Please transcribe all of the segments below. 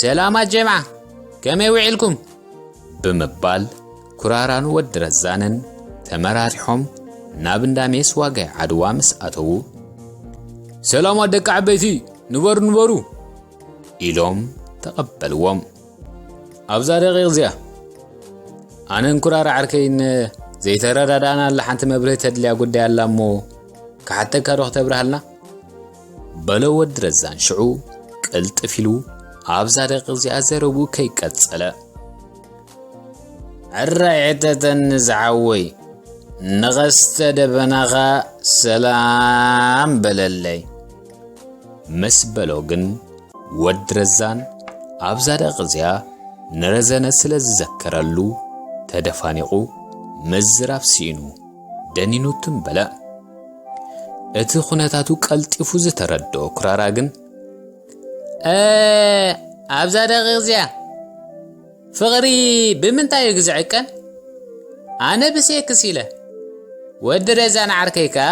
ሰላማት ጀምዓ፣ ከመይ ውዒልኩም? ብምባል ኩራራን ወዲ ረዛንን ተመራሪሖም ናብ እንዳ ሜስ ዋጋይ ዓድዋ ምስ ኣተዉ፣ "ሰላማት ደቂ ዓበይቲ፣ ንበሩ ንበሩ!" ኢሎም ተቐበልዎም። ኣብዛ ደቂቕ እዚኣ ኣነን ኩራራ ዓርከይን ዘይተረዳዳእናላ ሓንቲ መብርሂ ተድልያ ጉዳይ ኣላ እሞ ክሓተካ ዶ ክተብርሃልና? በሎ ወዲ ረዛን ሽዑ ቅልጥፍ ኢሉ ኣብዛ ደቂቕ እዚኣ ዘረብኡ ከይቀጸለ። "ዕረ ይሕተተኒ ዝሓወይ፣ ንቐስተ ደበናኻ ሰላም በለለይ" ምስ በሎ ግን ወዲ ረዛን ኣብዛ ደቂቕ እዚኣ ንረዘነ ስለ ዝዘከረሉ ተደፋኒቑ ምዝራብ ስኢኑ ደኒኑ ትም በለ። እቲ ኩነታቱ ቀልጢፉ ዝተረድኦ ኩራራ ግን፣ "እ፣ ኣብዛ ደቂቕ እዚኣ ፍቕሪ ብምንታይ እዩ ግዝዕቀን? ኣነ ብሴክስ ኢለ፣ ወዲ ረዛን ዓርከይ ከኣ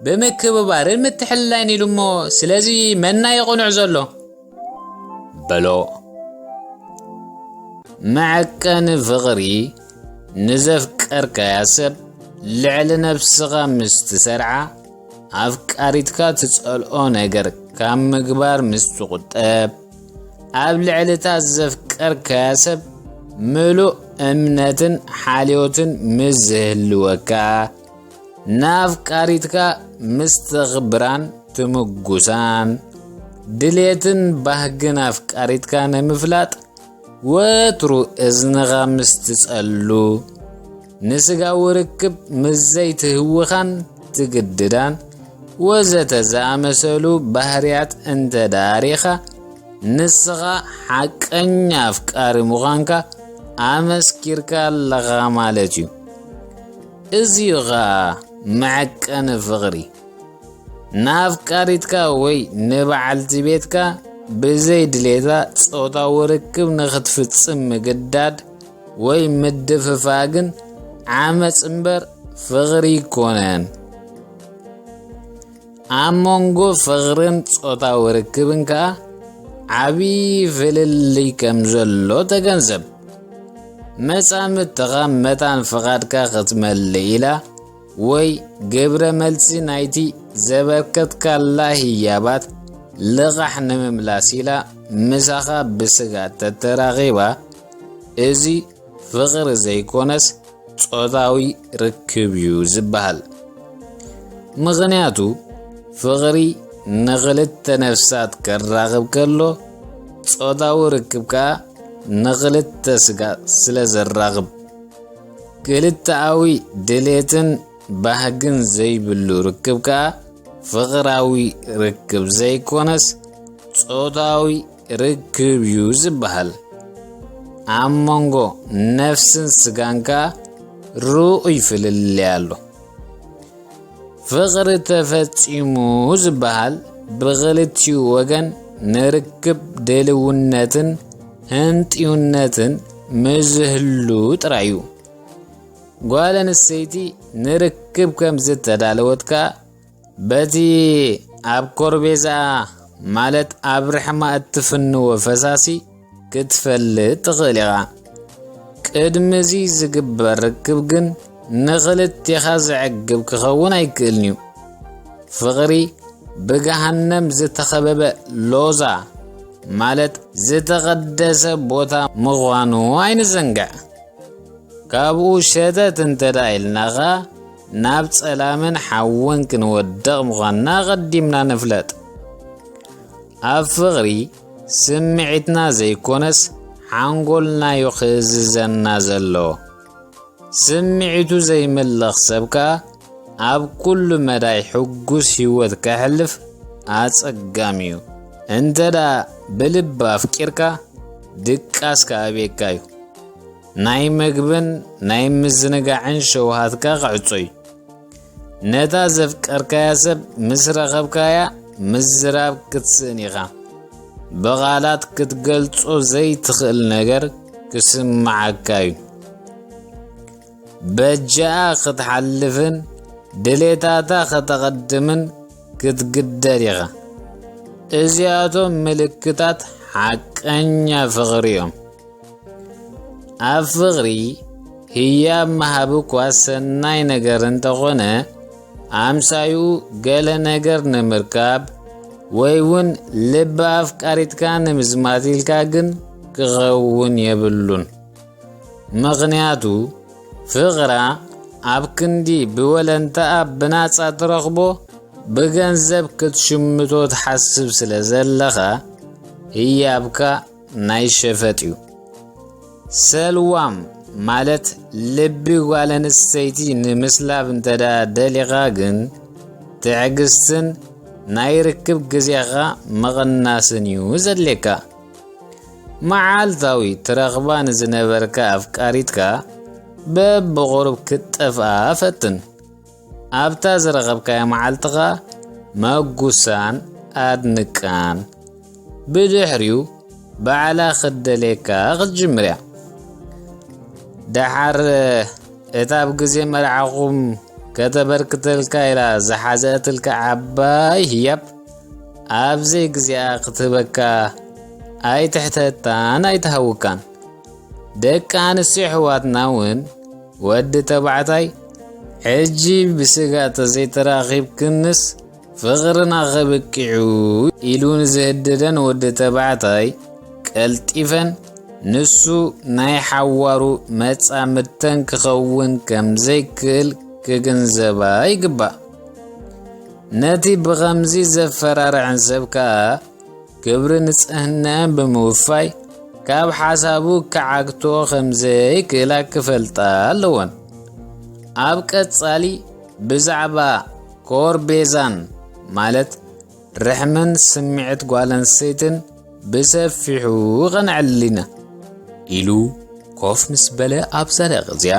ብምክብባርን ምትሕልላይን ኢሉ እሞ፣ ስለዚ መና እዩ ቅኑዕ ዘሎ?" በሎ። መዐቀኒ ፍቕሪ ንዘፍቀርካያ ሰብ ልዕሊ ነብስኻ ምስ ትሰርዓ፣ ኣፍቃሪትካ ትጸልኦ ነገር ካብ ምግባር ምስ ትቑጠብ፣ ኣብ ልዕሊ እታ ዘፍቀርካያ ሰብ ምሉእ እምነትን ሓልዮትን ምስ ዝህልወካ፣ ንኣፍቃሪትካ ምስ ተኽብራን ትምጉሳን፣ ድሌትን ባህግን ኣፍቃሪትካ ንምፍላጥ ወትሩ እዝንኻ ምስ ትጸሉ፣ ንስጋዊ ርክብ ምስ ዘይትህውኻን ትግድዳን፣ ወዘተ ዝኣመሰሉ ባህርያት እንተ ደኣ ርኢኻ፣ ንስኻ ሓቀኛ ኣፍቃሪ ምዃንካ ኣመስኪርካ ኣለኻ ማለት እዩ። እዚ እዩ ኸኣ መዐቀኒ ፍቕሪ። ንኣፍቃሪትካ ወይ ንበዓልቲ ቤትካ ብዘይ ድሌታ ጾታዊ ርክብ ንኽትፍጽም ምግዳድ ወይ ምድፍፋግን ዓመጽ እምበር ፍቕሪ ኣይኮነን። ኣብ መንጎ ፍቕርን ጾታዊ ርክብን ከኣ ዓቢ ፍልልይ ከም ዘሎ ተገንዘብ። መጻምድትኻ መታን ፍቓድካ ክትመልእ ኢላ ወይ ግብረ መልሲ ናይቲ ዘበርከትካላ ህያባት ልቓሕ ንምምላስ ኢላ ምሳኻ ብስጋ ተተራኺባ፣ እዚ ፍቕሪ ዘይኮነስ ጾታዊ ርክብ እዩ ዝበሃል። ምኽንያቱ ፍቕሪ ንኽልተ ነፍሳት ከራኽብ ከሎ፣ ጾታዊ ርክብ ከኣ ንኽልተ ስጋ ስለ ዘራኽብ። ክልተኣዊ ድሌትን ባህግን ዘይብሉ ርክብ ከኣ ፍቕራዊ ርክብ ዘይኮነስ ጾታዊ ርክብ እዩ ዝበሃል። ኣብ መንጎ ነፍስን ስጋን ከኣ ርኡይ ፍልልይ ኣሎ። ፍቕሪ ተፈጺሙ ዝበሃል ብኽልቲኡ ወገን ንርክብ ድልውነትን ህንጥዩነትን ምስ ዝህሉ ጥራይ እዩ። ጓል ኣንስተይቲ ንርክብ ከም ዝተዳለወት ከኣ በቲ ኣብ ኮርቤዛኣ ማለት ኣብ ርሕማ እትፍንዎ ፈሳሲ ክትፈልጥ ትኽእል ኢኻ። ቅድሚ እዚ ዝግበር ርክብ ግን ንኽልቴኻ ዘዕግብ ክኸውን ኣይክእልን እዩ። ፍቕሪ ብገሃነም ዝተኸበበ ሎዛ ማለት ዝተቐደሰ ቦታ ምዃኑ ኣይንዘንግዕ። ካብኡ ሸተት እንተ ደኣ ኢልና ኸኣ ናብ ጸላምን ሓውን ክንወድቕ ምዃንና ኣቐዲምና ንፍለጥ። ኣብ ፍቕሪ ስምዒትና ዘይኮነስ ሓንጎልና እዩ ክእዝዘና ዘለዎ። ስምዒቱ ዘይምለኽ ሰብ ከኣ ኣብ ኩሉ መዳይ ሕጉስ ህይወት ከሕልፍ ኣጸጋሚ እዩ። እንተ ደኣ ብልቢ ኣፍቂርካ ድቃስ ክኣብየካ እዩ። ናይ መግብን ናይ ምዝንጋዕን ሸውሃትካ ክዕጾ እዩ። ነታ ዘፍቀርካያ ሰብ ምስ ረኸብካያ ምዝራብ ክትስእን ኢኻ። ብቓላት ክትገልጾ ዘይትኽእል ነገር ክስምዓካ እዩ። በጃኣ ክትሓልፍን ድሌታታ ከተቐድምን ክትግደድ ኢኻ። እዚኣቶም ምልክታት ሓቀኛ ፍቕሪ እዮም። ኣብ ፍቕሪ ህያብ ምሃብ እኳ ሰናይ ነገር እንተኾነ፣ ኣምሳዩ ገለ ነገር ንምርካብ ወይ እውን ልቢ ኣፍቃሪትካ ንምዝማት ኢልካ ግን ክኸውን የብሉን። ምኽንያቱ ፍቕራ ኣብ ክንዲ ብወለንታኣ ብናጻ ትረኽቦ፣ ብገንዘብ ክትሽምቶ ትሓስብ ስለ ዘለኻ፣ ህያብካ ናይ ሸፈጥ እዩ። ሰልዋም ማለት ልቢ ጓል ኣንስተይቲ ንምስላብ እንተ ደኣ ደሊኻ ግን፣ ትዕግስትን ናይ ርክብ ግዜኻ ምቕናስን እዩ ዘድልየካ። መዓልታዊ ትረኽባ ንዝነበርካ ኣፍቃሪትካ በብቑሩብ ክትጠፍኣ ፈትን። ኣብታ ዝረኸብካያ መዓልትኻ መጉሳን ኣድንቃን። ብድሕሪኡ ባዕላ ክትደልየካ ክትጅምር እያ። ደሓር እታ ኣብ ግዜ መርዓኹም ከተበርክተልካ ኢላ ዝሓዘእትልካ ዓባይ ህያብ ኣብ ዘይግዜኣ ክትህበካ ኣይትሕተታን ኣይትሃውካን። ደቂ ኣንስትዮ ኣሕዋትና እውን ወዲ ተባዕታይ ሕጂ ብስጋ ተዘይተራኺብክንስ ፍቕርና ከብቂዑ ኢሉ ንዝህድደን ወዲ ተባዕታይ ቀልጢፈን ንሱ ናይ ሓዋሩ መጻምድተን ክኸውን ከም ዘይክእል ክግንዘባ ይግባእ። ነቲ ብኸምዚ ዘፈራርዐን ሰብ ከኣ ክብሪ ንጽህናኣን ብምውፋይ ካብ ሓሳቡ ክዓግቶ ከም ዘይክእላ ክፈልጣ ኣለወን። ኣብ ቀጻሊ ብዛዕባ ኮርቤዛን ማለት ርሕምን ስምዒት ጓል ኣንስተይትን ብሰፊሑ ኸነዕልል ኢና። ኢሉ ኮፍ ምስ በለ ኣብዛ ደቂቕ እዚኣ፣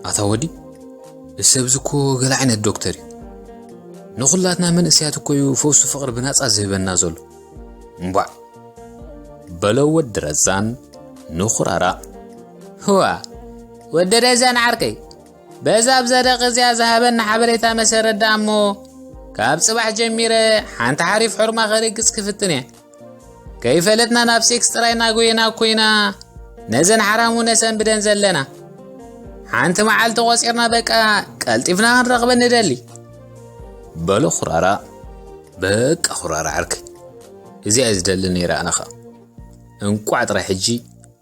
ኣታ ወዲ፣ እዚ ሰብዚ እኮ ገለ ዓይነት ዶክተር እዩ። ንኹላትና መንእሰያት እኮ እዩ ፈውሲ ፍቕሪ ብናጻ ዝህበና ዘሎ። እምቧዕ! በሎ ወዲ ረዛን ንኹራራ። ህዋ! ወዲ ረዛን ዓርከይ፣ በዛ ኣብዛ ደቂ እዚኣ ዝሃበና ሓበሬታ መሰረት ደኣ እሞ፣ ካብ ጽባሕ ጀሚረ ሓንቲ ሓሪፍ ሕርማ ከርግጽ ክፍትን እየ። ከይፈለጥና ናብ ሴክስ ጥራይ እናጎየና እኮ ኢና ነዘን ሓራሙ ነሰንብደን ዘለና። ሓንቲ መዓልቲ ቆጺርና በቃ ቀልጢፍና ክንረኽበን ንደሊ። በሎ ኩራራ። በቃ ኩራራ ዓርከይ፣ እዚኣ እየ ዝደሊ ነይረ ኣነ ኸኣ። እንቋዕ ጥራይ ሕጂ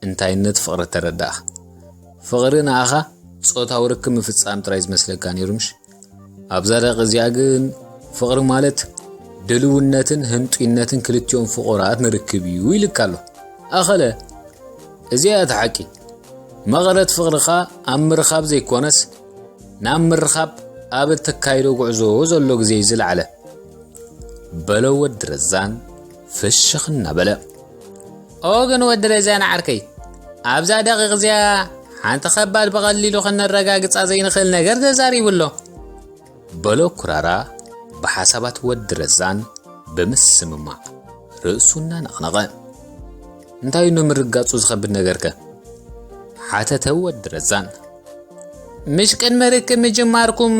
እንታይነት ፍቕሪ ተረዳእኻ። ፍቕሪ ንኣኻ ጾታዊ ርክብ ምፍጻም ጥራይ ዝመስለካ ነይሩ ምሽ? ኣብዛ ደቂ እዚኣ ግን ፍቕሪ ማለት ድልውነትን ህንጡይነትን ክልቲኦም ፍቑራት ንርክብ እዩ ኢልካ ኣሎ። ኣኸለ፣ እዚኣ እያ እቲ ሓቂ። መቐረት ፍቕርኻ ኣብ ምርኻብ ዘይኮነስ፣ ናብ ምርኻብ ኣብ እተካይዶ ጉዕዞ ዘሎ ግዜ እዩ ዝለዓለ። በሎ ወዲ ረዛን ፍሽኽ እናበለ። ኦ ግን ወዲ ረዛን ዓርከይ፣ ኣብዛ ደቂቕ እዚኣ ሓንቲ ከባድ ብቐሊሉ ከነረጋግጻ ዘይንኽእል ነገር ተዛሪቡ ኣሎ። በሎ ኩራራ ብሓሳባት ወዲ ረዛን ብምስምማዕ ርእሱ እናነቕነቐ። እንታይ እዩ ንምርጋጹ ዝኸብድ ነገርከ? ሓተተ ወዲ ረዛን። ምሽ ቅድሚ ርክብ ምጅማርኩም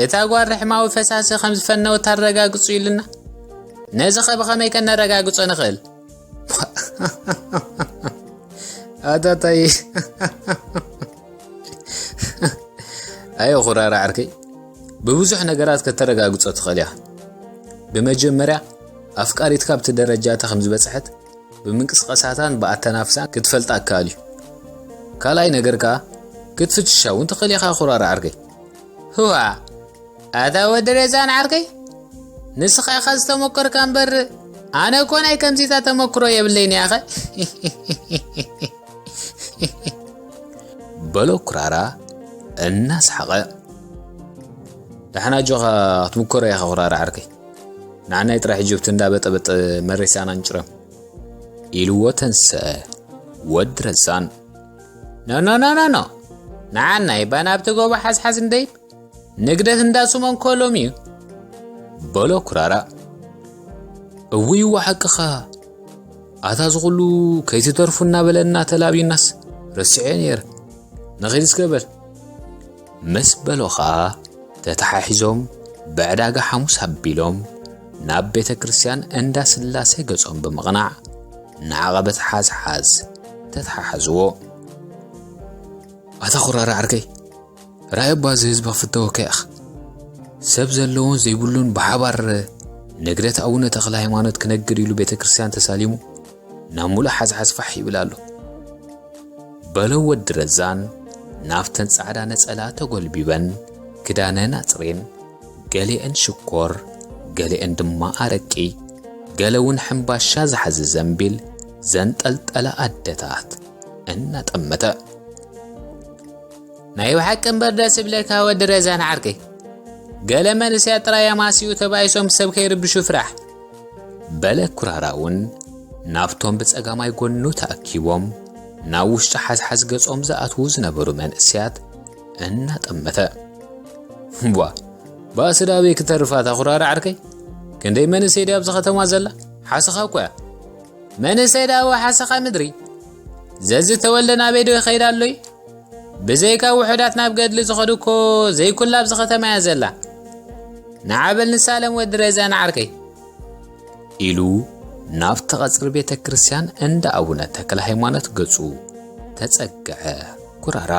እታ ጓል ርሕማዊ ፈሳሲ ከም ዝፈነወት ታረጋግጹ ኢሉና። ነዚ ኸ ብኸመይ ከነረጋግጾ ንኽእል? ኣታታይ። ኣዮ ኩራራ ዓርከይ፣ ብብዙሕ ነገራት ከተረጋግጾ ትኽእል ኢኻ። ብመጀመርያ ኣፍቃሪትካ ኣብቲ ደረጃ እታ ከም ዝበጽሐት ብምንቅስቓሳታን ብኣተናፍሳን ክትፈልጣ እከኣል እዩ። ካልኣይ ነገር ከኣ ክትፍትሻ እውን ትኽእል ኢኻ ኩራራ ዓርከይ። ህዋ፣ ኣታ ወዲ ረዛን ዓርከይ፣ ንስኻ ኢኻ ዝተመኮርካ እምበር ኣነ እኮ ናይ ከምዚታት ተመክሮ የብለይን እየ ኣኸ። በሎ ኩራራ እናሰሓቐ። ደሓን ኣጆኻ ክትምኮሮ ኢኻ ኩራራ ዓርከይ። ንዓናይ ጥራሕ ሕጂ ብቲ እንዳበጠበጠ መሬሳና ንጭረም። ኢልዎ ተንስአ ወዲ ረዛን። ኖ ኖ ኖ ኖ ኖ፣ ንዓናይ ባናብቲ ጎቦ ሓዝሓዝ እንደይብ ንግደት እንዳሱሞም ኮሎም እዩ። በሎ ኩራራ። እውይ እዋ ሓቅኻ፣ ኣታ ዝኹሉ ከይትተርፉ እናበለና ተላብዩናስ ረሲዐ ነይረ። ንኺድ እስከ በል። ምስ በሎ ኸኣ ተተሓሒዞም ብዕዳጋ ሓሙስ ኣቢሎም ናብ ቤተ ክርስቲያን እንዳ ስላሴ ገጾም ብምቕናዕ ንዓቐበት ሓዝሓዝ ተተሓሓዝዎ። ኣታ ኩራራ ዓርከይ፣ ራእይ እባ እዚ ህዝቢ ክፍተወካ ኢኻ። ሰብ ዘለዎን ዘይብሉን ብሓባር ንግደት ኣቡነ ተኽለ ሃይማኖት ክነግድ ኢሉ ቤተ ክርስቲያን ተሳሊሙ ናብ ሙሉእ ሓዝሓዝ ፋሕ ይብል ኣሎ። በለው ወዲ ረዛን ናብተን ጻዕዳ ነጸላ ተጎልቢበን ክዳነን ኣጽሬን፣ ገሊአን ሽኮር፣ ገሊአን ድማ ኣረቂ፣ ገለ እውን ሕምባሻ ዝሓዘ ዘንቢል ዘንጠልጠላ ኣደታት እናጠመተ። ናይ ብሓቂ እምበር ደስ ይብለካ ወዲ ረዛን ዓርከይ። ገለ መንእሰያት ጥራይ ኣማስዩ ተባኢሶም ሰብ ከይርብሹ ፍራሕ። በለ ኩራራ እውን ናብቶም ብጸጋማይ ጎኑ ተኣኪቦም ናብ ውሽጢ ሓዝሓዝ ገጾም ዝኣትዉ ዝነበሩ መንእሰያት እናጠመተ። ዋ፣ ባእሲ ዳበይ ክተርፋ እታ ኩራራ ዓርከይ? ክንደይ መንእሰይ ድያ ኣብዚ ከተማ ዘላ? ሓሰኻ እኮ እያ። መንእሰይ ዳኣ ሓሰኻ ምድሪ። ዘዝተወልደ ናበይ ዶ ይኸይድ ኣሎይ? ብዘይካ ውሑዳት ናብ ገድሊ ዝኸዱ እኮ ዘይኩላ ኣብዚ ከተማ እያ ዘላ። ንዓበል ንሳለም ወዲ ረዛ ንዓርከይ። ኢሉ ናብቲ ቐጽሪ ቤተ ክርስቲያን እንዳ ኣቡነ ተክለ ሃይማኖት ገጹ ተጸግዐ ኩራራ።